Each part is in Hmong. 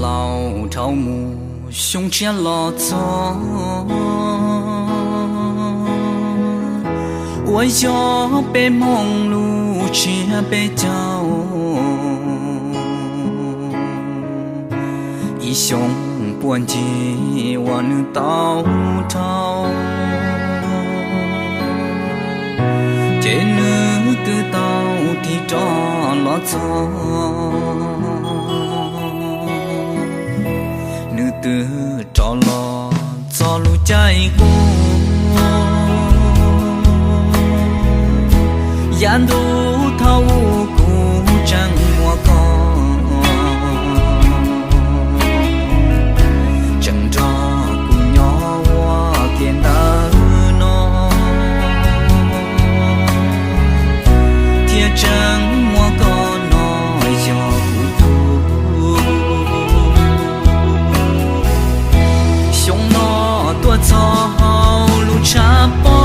Laus dhau mus xyoo tshiab los txog, uas yog peb Hmoob lub tsiab peb caug. Ib xyoo puag ncig uas nws tau dhau, ces nws twb tau tig rov los txog. Nws twb rov los txog lub caij qub, yav ntuj thaum ub kuv tseem muaj koj, tseem nrog kuv nyob ua ke ntawm no, thiab tseem muaj koj no yog kuv tug. Xyoo no tuaj txog hauv lub tshav pob,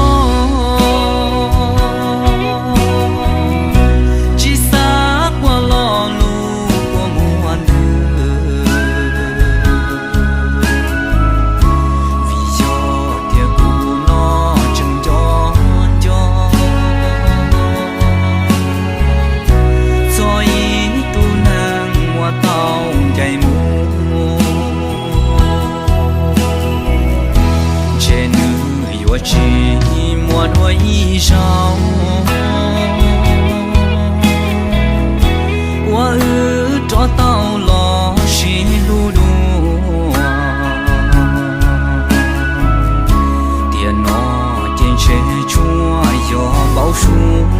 tsis xav quaj lo lus kua muag ntws, vim yog tias kuv no tseem nco nco txog ib tug neeg uas tau ncaim mus, ntshe nws yuav tsis muaj dua ib zaug uas wb rov tau los sib hlub dua. Tiam no ces ntshe tsuas yog npau suav,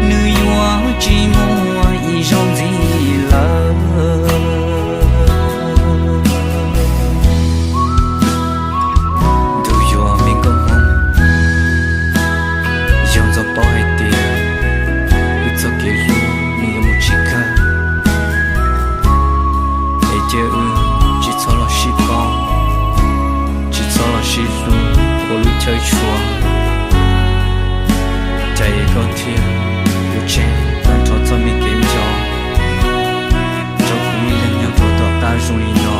nws yuav tsis muaj ib zaug ntxiv lawm. Ntuj yuav me nkauj Hmoob, yog ntxov paub hais tias wb txoj kev hlub nws yuav mus tsis kawg, es cia wb tsis txhob los sib paub, tsis txhob los sib hlub ua lub chaw tshua, cas es koj thiaj yuav tseg tag nrho txoj me kev nco rau kuv ib leeg nyob rau tom qab zoo li no.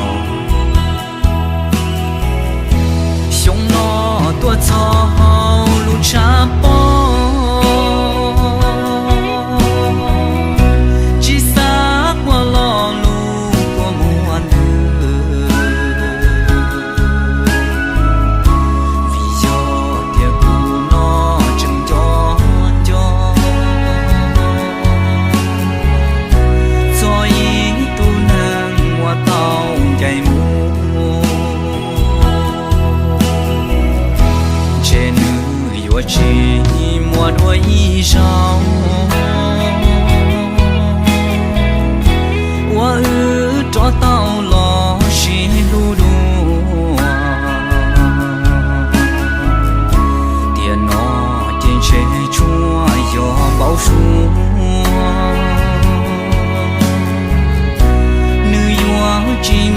Xyoo no tuaj txog hauv lub tshav pob, tsis xav quaj lo lus kua muag ntws, vim yog tias kuv no tseem nco nco txog ib tug neeg uas tau ncaim mus, ntshe nws yuav tsis muaj dua ib zaug uas wb rov tau los sib hlub dua. Tiam no ces ntshe tsuas yog npau suav, nws yuav tsis